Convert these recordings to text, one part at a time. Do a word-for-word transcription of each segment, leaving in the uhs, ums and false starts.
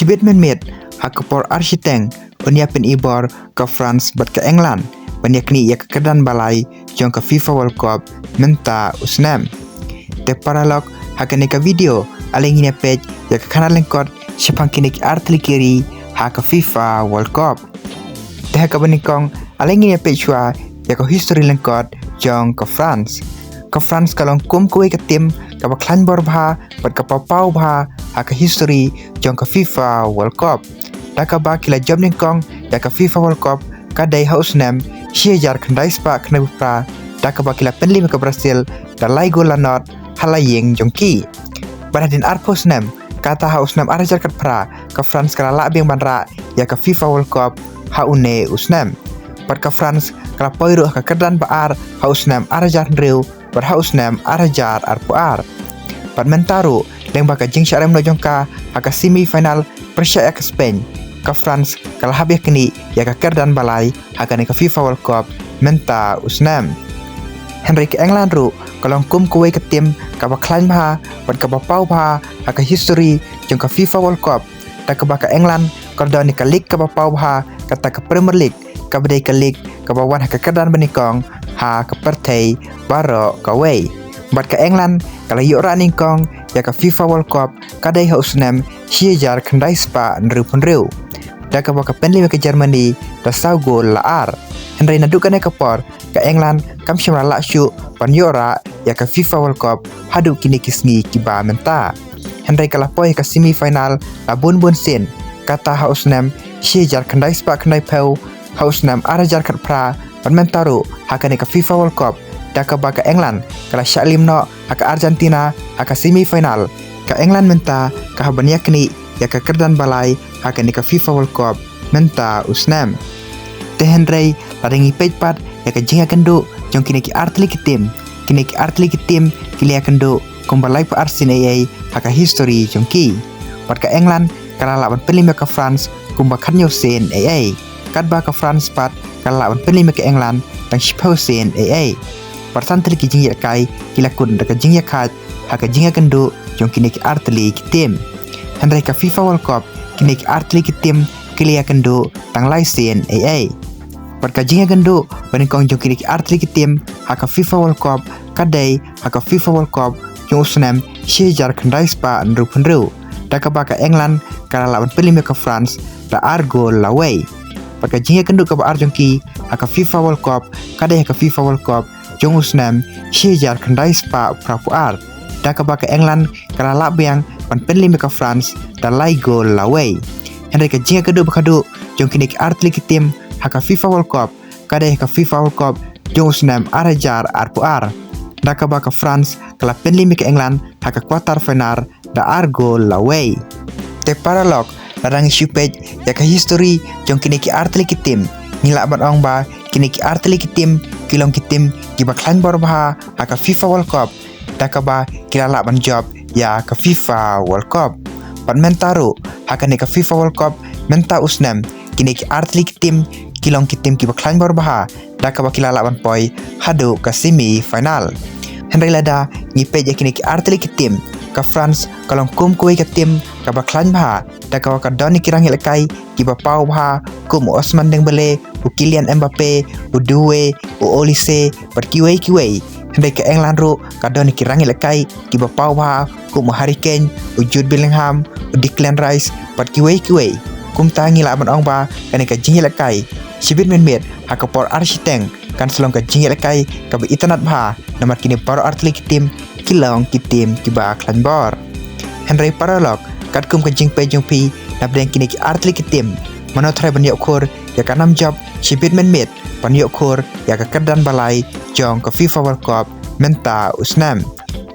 Shibit mynmiet ha ka por ar shiteng, un ïa pynibor ka France bad ka England ban ïa knieh ïa ka kyrdan balai jong ka FIFA World Cup mynta u snem. Te paralok, ha kane ka video ale ngin ïa peit ïa ka khana lyngkot shaphang kine ki artylli ki ri ha ka FIFA World Cup. Te ha kaba nyngkong ale ngin ïa peit shuwa ïa ka history lyngkot jong ka France. Ka France ka long kum kawei ka tim kaba khlaiñ bor bha bad kaba paw bha ha ka history jong ka FIFA World Cup. Da kaba ki la jop nyngkong ïa ka FIFA World Cup ka dei ha u snem shi hajar khyndai spah khyndai phew phra, da kaba ki la pynlip ïa ka Brazil da lai gol la nod ha la ïing jong ki. Bad hadien arphew snem, kata ha u snem ar hajar khatphra, ka France ka la lah biang ban rah ïa ka FIFA World Cup ha une u snem. Bad ka France ka la poi ruh ha ka kyrdan ba ar ha u snem ar hajar hynriew bad ha u snem ar hajar arphew ar. Bad mynta ruh, lyngba ka jingshah rem noh jong ka ha ka semi final pyrshah ïa ka Spain, ka France ka la hap ïa knieh ïa ka kyrdan balai ha kane ka FIFA World Cup mynta u snem. Hynrei ka England ruh ka long kum kawei ka tim kaba khlaiñ bha bad kaba paw bha ha ka history jong ka FIFA World Cup, da kaba ka England ka la don ïa ka league kaba paw bha, kata ka Premier League, kaba dei ka league kaba wan ha ka kyrdan ba nyngkong ha ka pyrthei baroh kawei. Bad ka England ka la ïoh rah nyngkong ïa ka FIFA World Cup ka dei ha u snem shi hajar khyndai spah hynriew phew hynriew, da kaba ka pynlip ïa ka Germany da saw gol la ar. Hynrei naduh kane ka por ka England kam shym la lah shuh ban ïoh rah ïa ka FIFA World Cup haduh kine ki sngi kiba mynta. Hynrei ka la poi ha ka semi final la bun bun sien, kata ha u snem shi hajar khyndai spah khyndai phew, ha u snem ar hajar khatphra, bad mynta ruh ha kane ka FIFA World Cup, da kaba ka England ka la shah lim noh ha ka Argentina ha ka semi final. Ka England mynta ka hap ban ïa knieh ïa ka kyrdan balai ha kane ka FIFA World Cup mynta u snem. Te hynrei lada ngi peit pat ïa ka jingïakynduh jong kine ki artylli ki tim, kine ki artylli ki tim ki la ïakynduh kumba laiphew ar sien eiei ha ka history jong ki. Bad ka England ka la lah ban pynlip ïa ka France kumba khathynñiew sien eiei. Katba ka France pat ka la lah ban pynlip ïa ka England tang shiphew sien eiei. Bad san tylli ki jingïalehkai ki la kut da ka jingïakhaid ha ka jingïakynduh jong kine ki artylli ki tim. Hynrei ka FIFA World Cup, kine ki artylli ki tim ki la ïakynduh tang lai sien eiei. Bad ka jingïakynduh ba nyngkong jong kine ki artylli ki tim ha ka FIFA World Cup ka dei ha ka FIFA World Cup jong u snem shi hajar khyndai spah hynriew phew hynriew, da kaba ka England ka la lah ban pynlip ïa ka France da ar gol la wei. Bad ka jingïakynduh kaba ar jong ki ha ka FIFA World Cup ka dei ha ka FIFA World Cup jong u snem shi hajar khyndai spah phra phew ar, da kaba ka England ka la lah biang ban pynlip ïa ka France da lai gol la wei. Hynrei ka jingïakynduh ba khadduh jong kine ki artylli ki tim ha ka FIFA World Cup ka dei ha ka FIFA World Cup jong u snem ar hajar arphew ar, da kaba ka France ka la pynlip ïa ka England ha ka quarter final da ar gol la wei. Te paralok, lada ngi shu peit ïa ka history jong kine ki artylli ki tim, ngi lah ban ong ba kine ki artylli ki tim ki long ki tim kiba khlaiñ bor bha ha ka FIFA World Cup, da kaba ki la lah ban jop ïa ka FIFA World Cup. Bad mynta ruh ha kane ka FIFA World Cup mynta u snem, kine ki artylli ki tim ki long ki tim kiba khlaiñ bor bha, da kaba ki la lah ban poi haduh ka semi final. Hynrei lada ngi peit ïa kine ki artylli ki tim, ka France ka long kum kawei ka tim kaba khlaiñ bha, da kaba ka don ïa ki rangïalehkai kiba paw bha kum u Ousmane Dembélé, u Kylian Mbappé, u Doué, u Olise bad kiwei kiwei. Hynrei ka England ruh ka don ïa ki rangïalehkai kiba paw bha kum u Harry Kane, u Jude Bellingham, u Declan Rice bad kiwei kiwei. Kumta ngi lah ban ong ba kane ka jingïalehkai shibit mynmiet ha ka por ar shiteng kan sa long ka jingïalehkai kaba itynnad bha, namar kine baroh artylli ki tim ki long ki tim kiba khlaiñ bor. Hynrei paralok, katkum ka jingpeit jong phi napdeng kine ki artylli ki tim, mano tharai ban ïoh khur ïa ka nam jop shibit mynmiet ban ïoh khur ïa ka kyrdan balai jong ka FIFA World Cup mynta u snem?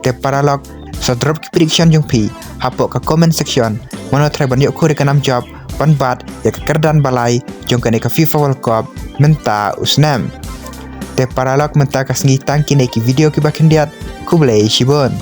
Te paralok, sa drop ki prediction jong phi hapoh ka comment section, mano tharai ban ïoh khur ïa ka nam jop ban bat ïa ka kyrdan balai jong kane ka FIFA World Cup mynta u snem. Te paralok, mynta ka sngi tang kine ki video kiba khyndiat. Khublei shibun.